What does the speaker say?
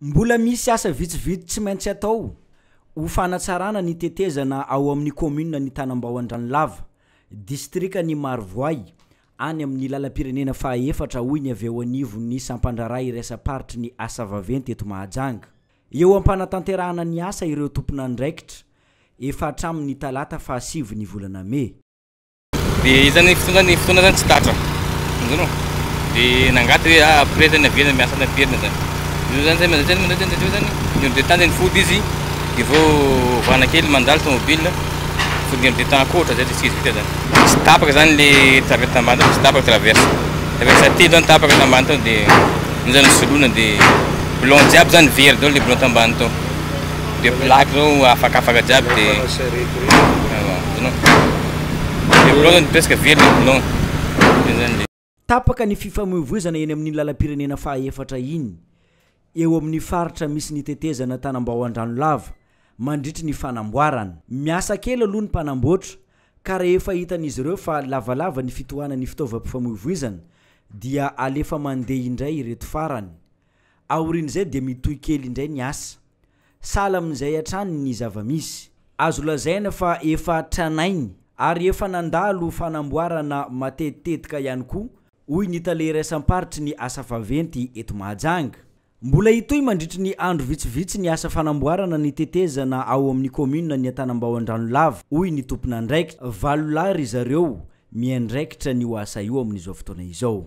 Mbola misy asa vitsivitsy tsy maintsy atao ho fanatsarana ny tetezana ao amin'ny kaominina ny Tanambao Andranolava, distrikan'i Marovoay, any amin'ny lalam-pirenena fahaefatra, hoy ny avy eo anivon'ny sampandraharaha iraisam-paritry ny asa vaventy eto Mahajanga. Eo am-panatanterahana ny asa ireo tompon'andraikitra efa hatramin'ny talata fahasivy ny volana mey. Dia izy zany fotoana zany fotoana zany tsy tatra. Azonao? Dia nangaty hoe ah après zany averina miasa any am-perina zany. Io zany zay mandeha mandeha mandeha zany, une heure de temps zany fody izy, dia vao ovana kely mandalo tomobile, fody une heure de temps koa ohatra zay dia tsy izy vita zany. Tsy tapaka zany le traverse tambany tao, tsy tapaka traverse. Traverse telo zany tapaka tambany tao dia io zany nosoloina dia boulon jiaby zany very daholo le boulon tambany tao. Dia plaque zao afakafaka jiaby dia azonao? Le boulon zany presque very le boulon. Zay zany le. Tapaka ny fifamoivoizana eny amin'iny lalam-pirenena fahaefatra iny, eo amin'ny faritra misy ny tetezana Tanambao Andranolava, mandritry ny fanamboarana. Miasa kely aloha ny mpanamboatra ka rehefa hitan'izy ireo fa lavalava ny fitohanan'ny fitaovam-pifamoivoizana dia alefa mandeha indray ireto farany. Aorian'izay dia mitohy kely indray ny asa. Sahala amin'izay hatrany ny zava-misy. Azo lazaina fa efa tranainy ary efa nandalo fanamboarana matetitetika ihany koa, hoy ny tale iraisam-paritry ny asa vaventy eto Mahajanga. Mbola hitohy mandritry ny andro vitsivitsy ny asa fanamboarana ny tetezana ao amin'ny kaominina ny Antanambao Andranolava, hoy ny tompon'andraikitra. Valolahy ry zareo miandraikitra an'io asa io amin'izao fotoana izao.